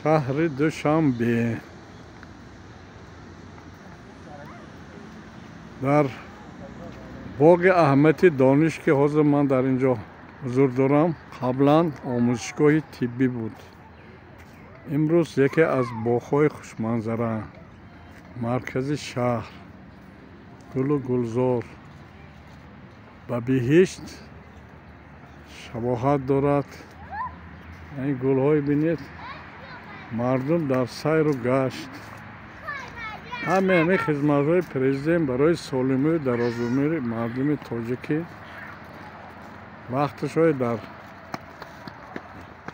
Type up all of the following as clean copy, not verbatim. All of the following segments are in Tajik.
Шаҳри Душанбе. Дар боғи Аҳмади Дониш, ки ҳозир ман дар ин ҷо ҳузур дорам, қаблан омӯзишгоҳи тиббӣ буд. Имрӯз яке аз боғҳои хушманзара, маркази шаҳр, гулу гулзор, ба биҳишт шабоҳат дорад. Ин гулҳои бинед, мардум дар сайру гашт. Ҳамаи хизматҳои президент барои солимию дарозумри мардуми тоҷикӣ вақташҳои дар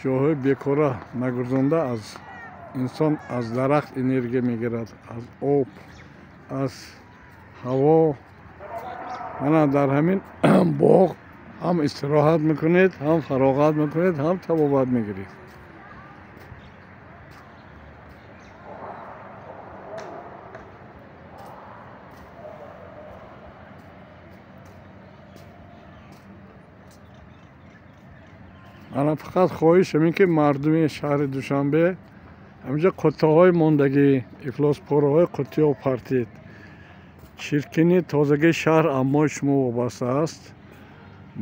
ҷойҳои бекора нагузаронда, аз инсон аз дарахт энергия мегирад, аз об, аз ҳаво. Мана дар ҳамин боғ ҳам истироҳат мекунед, ҳам фароғат мекунед, ҳам табобат мегиред. Мана фақат хоҳиш ҳамин, ки мардуми шаҳри Душанбе ҳаминҷа қуттаҳои мондагӣ, ифлоспораҳои қуттиҳо партид. Чиркини тозагии шаҳр аммои шумо вобаста аст.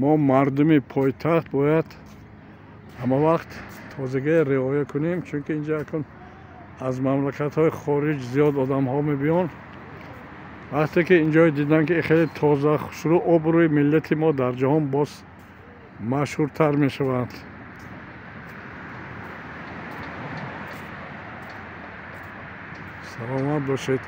Мо мардуми пойтахт бояд ҳама вақт тозагиро риоя кунем, чунки инҷа акун аз мамлакатҳои хориҷ зиёд одамҳо мебиёнд. Вақте ки инҷое дидан, ки хеле тоза, хушрӯ, обрӯи миллати мо дар ҷаҳон боз машҳуртар мешавад. Саломат бошед.